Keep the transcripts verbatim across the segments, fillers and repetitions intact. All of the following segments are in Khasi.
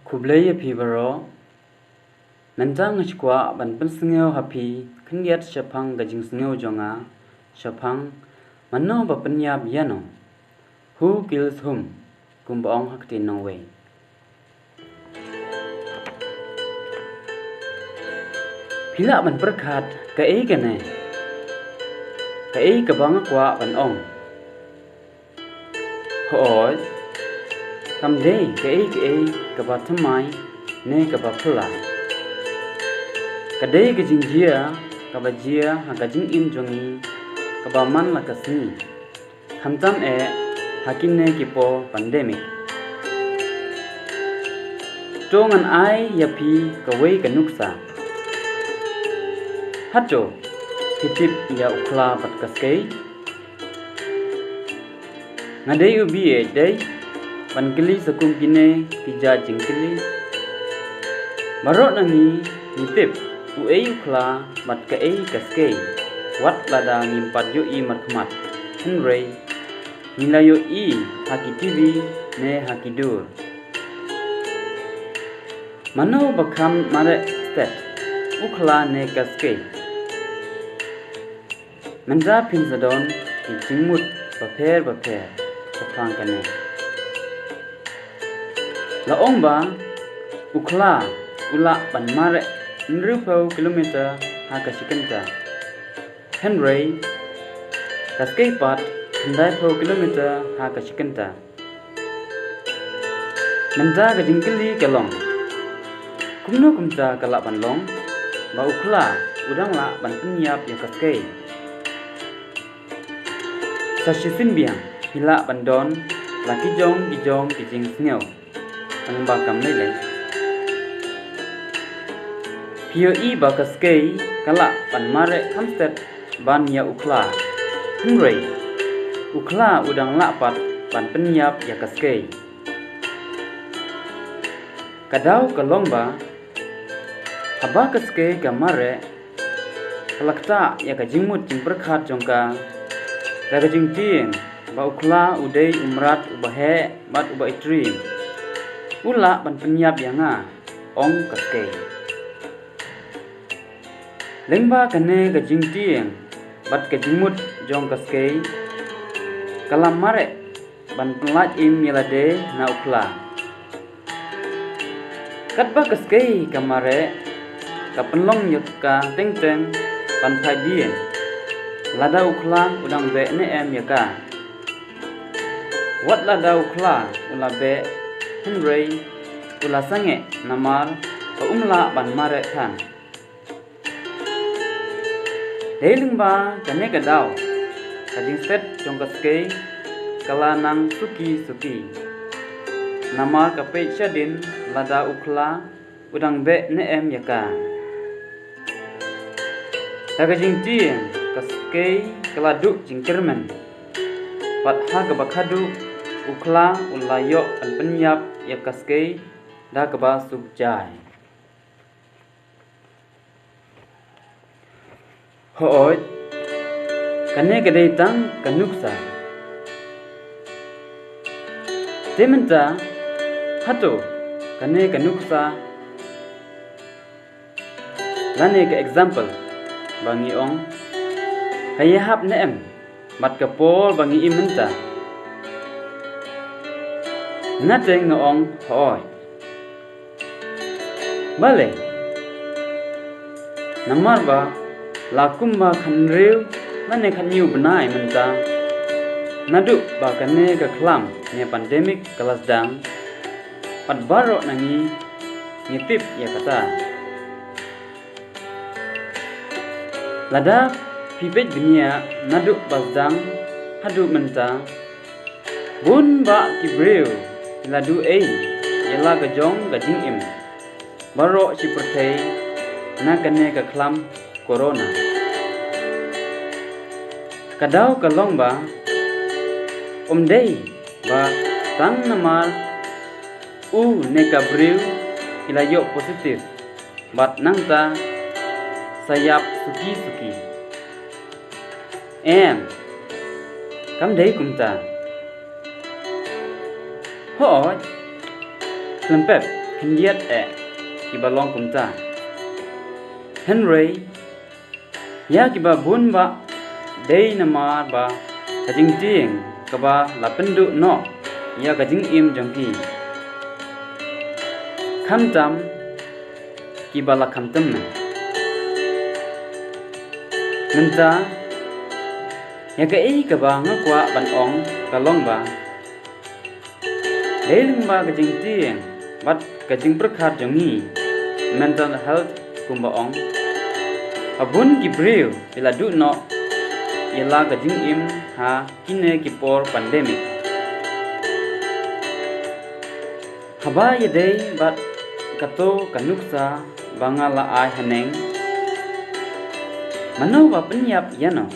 Khublei ïa phi baroh. Mynta nga sngewkwah ban pynsngew ha phi khyndiat shaphang ka jingsngew jong nga shaphang mano ba pynïap ïano. Who kills whom? Kumba ong ha ktien nongwei. Phi lah ban pyrkhat kaei kane? Kaei kaba nga kwah ban ong? Hooid, kam dei kaei kaei kaba thymmai ne kaba phylla. Ka dei ka jingjia kaba jia ha ka jingim jong ngi kaba man la ka sngi, khamtam eh ha kine ki por pandemic. To ngan ai ïa phi kawei ka nuksa. Hato phi tip ïa u khla bad ka skei? Nga dei u bad dei ban kylli sa kum kine ki jait jingkylli. Baroh na ngi ngi tip uei u khla bad kaei ka skei, wat lada ngim pat ïohi markhmat, hynrei ngi la ïohi ha ki T V ne ha ki dur. Mano ba kham mareh stet, u khla ne ka skei? Mynta phin sa don ki jingmut bapher bapher shaphang kane. La ong ba u khla u lah ban mareh hynriewphew kilometer ha ka shi kynta, hynrei ka skei pat khyndaiphew kilometer ha ka shi kynta. Mynta ka jingkylli ka long, kumno kumta ka lah ban long ba u khla u dang lah ban pynïap ïa ka skei? Sa shisien biang phi lah ban don la ki jong ki jong ki jingsngew, tang ba kam lei lei. Phi ïohi ba ka skei ka lah ban mareh kham stet ban ïa u khla, hynrei u khla u dang lah pat ban pynïap ïa ka skei. Ka daw ka long ba haba ka skei ka mareh, ka la ktah ïa ka jingmut jingpyrkhat jong ka da ka jingtieng ba u khla u dei u mrad uba heh bad uba itriem. U lah ban pynïap ïa nga, ong ka skei. Lyngba kane ka jingtieng bad ka jingmut jong ka skei, ka la mareh ban pynlait im ïa lade na u khla. Katba ka skei ka mareh, ka pynlong ïa ka teng teng ban phai dien lada u khla u dang beh ne em ïa ka. Wat lada u khla u la beh, hynrei u la sangeh namar ba um lah ban mareh than. Dei lyngba kane ka daw, ka jingstet jong ka skei ka la nang suki suki, namar ka peit shadien lada u khla u dang beh ne em ïa ka. Da ka jingtieng ka skei ka la duh jingkyrmen, bad ha kaba khadduh u khla u la ïoh ban pynïap ïa ka skei da kaba suk jai. Hooid, kane ka dei tang ka nuksa. Te mynta, hato kane ka nuksa lane ka example ba ngi ong ka ïahap ne em bad ka por ba ngi im mynta? Nga te nga ong hooid. Balei? Namar ba la kumba khathynriew lane khathynñiew bnai mynta naduh ba kane ka khlam ne pandemic ka la sdang, bad baroh na ngi ngi tip ïa kata. Lada phi peit bniah naduh ba sdang haduh mynta, bun bah ki briew ki la duh ei ïa la ka jong ka jingim baroh shi pyrthei na kane ka khlam corona. Ka daw ka long ba um dei ba tang namar u ne ka briew ki la ïoh positive bad nangta sa ïap suki suki. Em, kam dei kumta. Hooid, khlem pep, khyndiat eh kiba long kumta. Hynrei ïa kiba bun bah dei namar ba ka jingtieng kaba la pynduh noh ïa ka jingim jong ki. Khamtam kiba la khamtam. Mynta ïa kaei kaba nga kwah ban ong ka long ba dei lyngba ka jingtieng bad ka jingpyrkhat jong ngi, mental health kumba ong, ha bun ki briew ki la duh noh ïa la ka jingim ha kine ki por pandemic. Haba ïadei bad kato ka nuksa ba nga la ai haneng, mano ba pynïap ïano?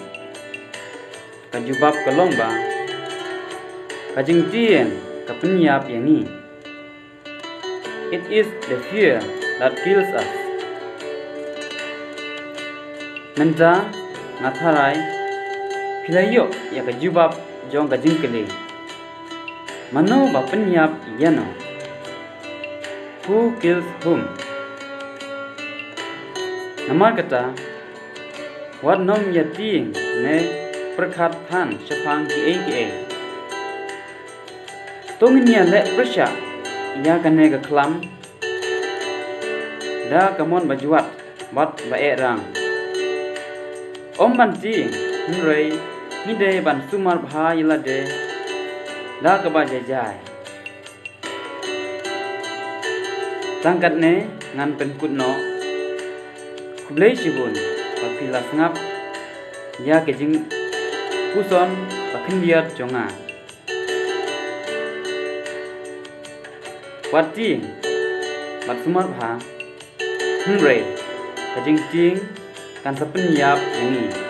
Ka jubab ka long ba ka jingtieng ka pynïap ïa ngi. It is the fear that kills us. Mynta nga tharai phi la ïoh ïa ka jubab jong ka jingkylli, mano ba pynïap ïano? Who kills whom? Namar kata, wat nym ïa tieng ne pyrkhat than shaphang kiei kiei. To ngin ïa leh pyrshah ïa kane ka khlam da ka mon ba jwat bad ba eh rang. Ym ban tieng, hynrei ngi dei ban sumar bha ïa lade da kaba jai jai. Tang katne ngan pynkut noh. Khublei shibun ba phi la sngap ïa ka jingpuson ba khyndiat jong nga. Wat tieng bad sumar bha, hynrei ka jingtieng kan sa pynïap ïa ngi.